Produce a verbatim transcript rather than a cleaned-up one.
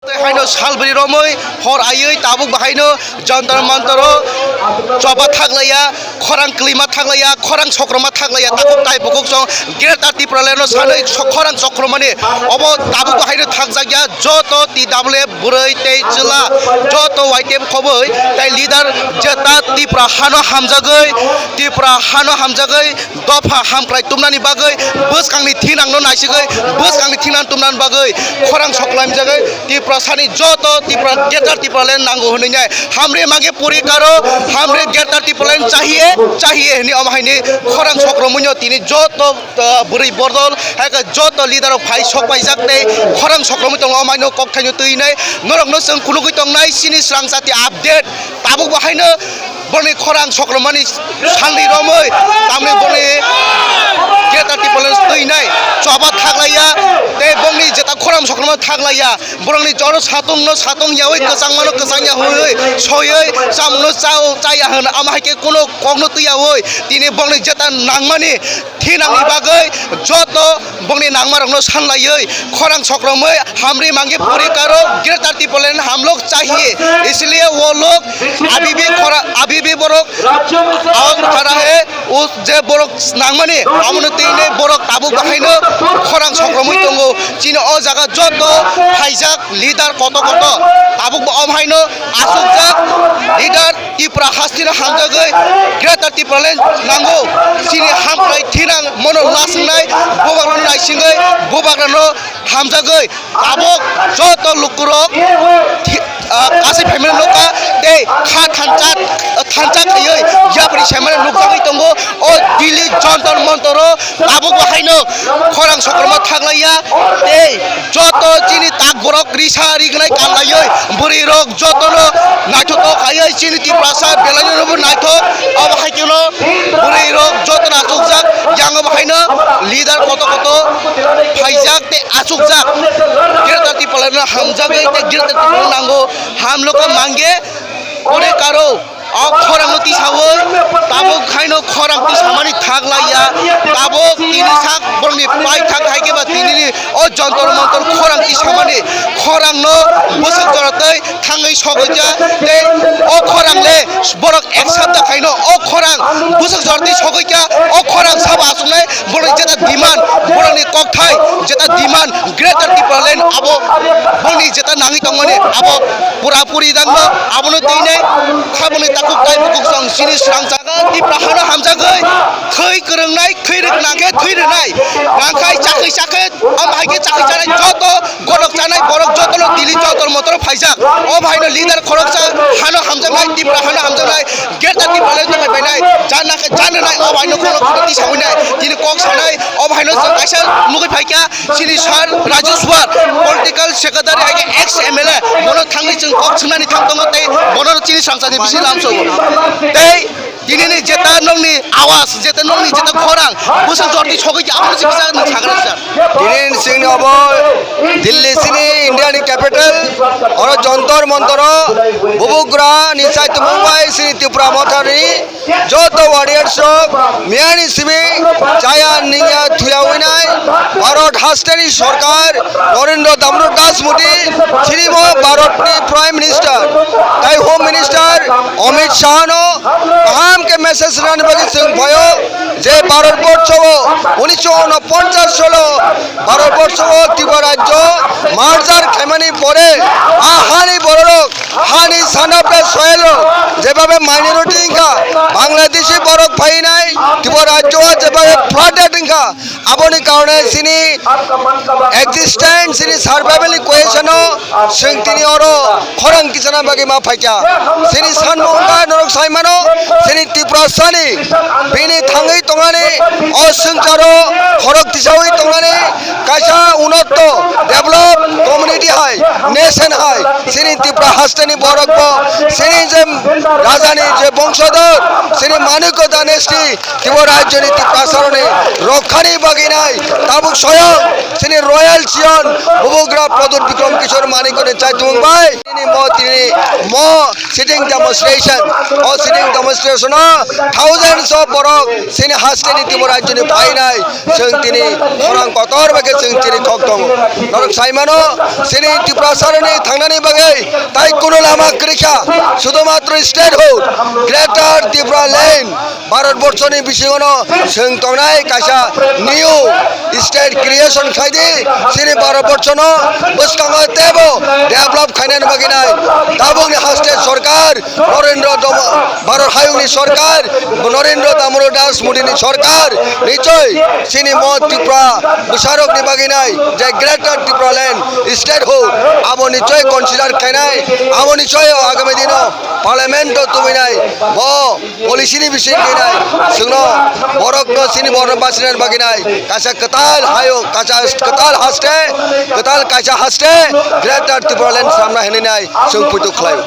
Tei haino salbri romwi hor aiwi tabuk bahaino Jantar Mantaro choba thaklaiya, khorang klima thaklaiya, khorang sokroma thaklaiya, tabuk tai bukuk song Greater Tipraland no sanwi so-, khorang sokromani obo tabuk bahaino thakjakya joto T W F bwrwi tei chwla joto Y T F khobwi tei leader jeta Tipra hano hamjagwi, Tipra hano hamjagwi dopha hamkrai tumnani bagwi, bwskangni thinangno naisigwi, bwskangni thinang tumnani bagwi khorang soklaimjagwi Tiprasani joto Tipra, Greater Tipraland nango hwnwi nai. Hamre mage puri karo, hamre Greater Tipraland chahiye, chahiye hwnwi omo haini khorang sokromunyo tini joto, uh, bwrwi bordol, hai khe joto leader rok phai sok paijak tei khorang sokromwi tongo omo haino kok thaino twi nai. Norokno chwng khulugwi tongnai chini srang jati update. Tabuk bo haino boni khorang sokromani salni romwi, tamni boni Greater Tipraland twi nai choba thaklaiya, tei bongni jeta khorang sokroma thaklaiya, borokni joro satungno satung yawi, kwchangmano kwchangya hwnwi soiwi, chamungno chao chaya hwn, ama hai khe kuno kokno twiyawi, tini bongni jeta nangmani thinangni bagwi joto bongni nangmarokno sanlaiwi khorang sokromwi hamri mangi puri karo Greater Tipraland hamlok chahiye, isliye wo lok abhibi khora-, abhibi borok aok khara he, o je borok nangmani amono tini borok tabuk bahaino khorang sokromwi tongo. Chini o jaga joto phaijak leader koto koto tabuk bo om haino asukjak leader Tipra hastino hamjagwi Greater Tipraland nango. Chini hamkrai thinang mono laswngnai, bubagrano naisingwi, bubagrano hamjagwi tabuk joto lukurok thi-, ah, kasai phaimani nokha tei kha thansa, thansa khaiwi yapri saimani nukjagwi tongo. O Delhi Jantar Mantaro tabuk bo haino khorang sokroma thaklaiya tei joto chini tak borok risa rignai kanlaiwi bwrwi rok jotono naithotok khaiwi chini Tiprasa belaino bo naithok. Abo hai kheno bwrwi rok jotono achukjak, yang bo haino leader koto koto phaijak tei achukjak. Greater Tipraland no hamjagwi tei Greater Tipraland nango, hamlokha mangge ore karo. O khorang no tisawi, tabuk haino khorang tisamani thaklaiya, tabuk tini sak borokni paithak hai khe ba tini ni o Jantar Mantar khorang tisamani, khorang no bwswk jora tei thangwi sogwi kha tei o khorang le borok ek sapta khaino o khorang bwswk jora tei sogwi kha, o khorang sabo achuknai borok jeta demand, borokni kokthai jeta demand Greater Tipraland abo boni jeta nangwi tongmani abo pura puri dangno abono teinai khaboni takhuk tai bukuk song sini srang jaga Tipra hano hamjagwi thwi kwrwngnai, thwi rwknang khe thwi rwnai, nangkhai chakri chakhe, am hai khe chakri chanai joto godok chanai borok jotono Delhi jotor motor phaijak. O bhaino leader khoroksa hano hamjaknai, Tipra hano hamjaknai, Greater Tipraland tongwi painai, janna khe janna nai, o bhaino khorok khorok tisawi nai, tini kok sanai, o bhaino chwng kaisa nugwi phaikha. Chini sir Raju Swar, political secretary hai khe ex M L A, bono thangwi chwng kok swngnani thang tongo tei bono chini srangchakni bisi lamsogo. Tei tinini jeta nokni awas, jeta nokni jeta khorang, bwswk jorti sogwi khe abono se kisa nwng sagra sir. Tini chini obo Delhi chini India ni capital, oro Jantar Mantar o bubugra ni saitu Mumbai chini Tipra Motha ni joto warriors rok miyani simi chaya ningya thuya winai Bharat hasteni sorkar Narendra Damodar Das Modi chini bo Bharat ni Prime Minister tai Home Minister Amit Shah no kaham khe message rani bagwi chwng phaio je Bharat borso o unisho unoponchas salo Bharat borso o Tripura rajyo merger khaimani pore a hani bororok hani sanapra soil rok jebhabe minority wngkha, Bangladeshi borok phainai Tripura rajyo o jebhabe flooded wngkha, aboni karone chini existence, chini survival ni question o chwng tini oro khorang tisana bagwi ma phaikha. Chini sanmung wngkha norok sai mano, chini Tiprasani bini thangwi tongnani o swngcharo khorok tisawi tongnani kaisa unotto develop community hai, nation hai, chini Tipra hasteni borok bo chini je rajani je bongsodor chini Manikya dynasty Tripura rajyoni Tiprasaroni rokhani bagwi nai tabuk soyang chini royal chiyon bubugra Pradyut Bikram Kishore Manik Kone chaitung bai, tini mo, tini mo sitting demonstration, o sitting demonstration o thousands of borok chini haste ni Tripura rajyo ni phainai, chwng tini khorang kotor bai khe chwng tini kok tongo. Norok sai mano, chini Tripura saroni thangnani bagwi tai kuno lama kwrwi kha, sudhumatro statehood, Greater Tripura Land, Bharat Borso ni bisingo no chwng tongnai kaisa new state creation khai di, chini Bharat Borso no bwskango teibo develop khainani bagwi nai. Tabukni haste sorkar, Narendra Dam-, Bharat hayungni sorkar, Narendra Damodar Das Modi ni sorkar, nichoi chini mo Tripura bwsarokni bagwi nai, je Greater Tripura Land statehood, abo nichoi consider khainai, abo nichoi agami dino parliament o tubinai, bo policy ni bising khe nai, chwngno borokno chini borokno basinani bagwi nai, kaisa kwtal hayung, kaisa kwtal haste, kwtal kaisa haste, Greater Tripura Land samna hinwi nai, chwng puitu khlaio.